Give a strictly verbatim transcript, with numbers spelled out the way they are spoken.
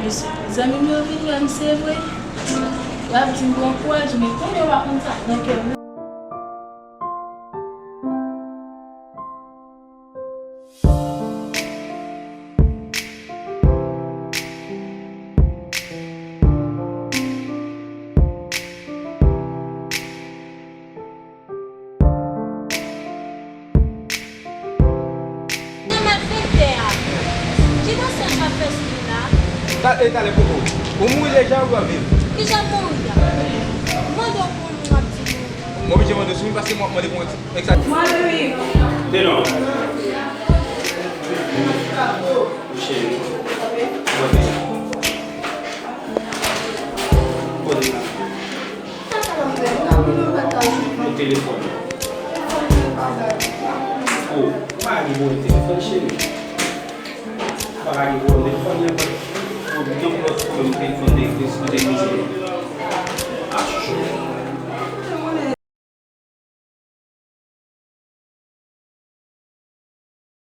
Zanmi m yo vin wè m, se vre. Y ap di m bon kouraj, men kounye a w ap konn sa k nan kè m. Nan malfektè a, ki dansè sa fè sou li la? Ta-, e talè, Koko. Ou mouri deja ou w ap viv? Kijan mouri a? Mande w pou moun ap di nou. Mwen oblije mande w sou li paske mwen ap mande pou mwen. Egzak. Mwen wi. Te non. Cheri. Mwen te. Kote sa? Ou telefòn. O, pa gen pwoblèm telefòn, cheri. Pa gen pwoblèm telefòn, men yon lòt pwoblèm telefòn te egziste, te egziste. A, chouchou.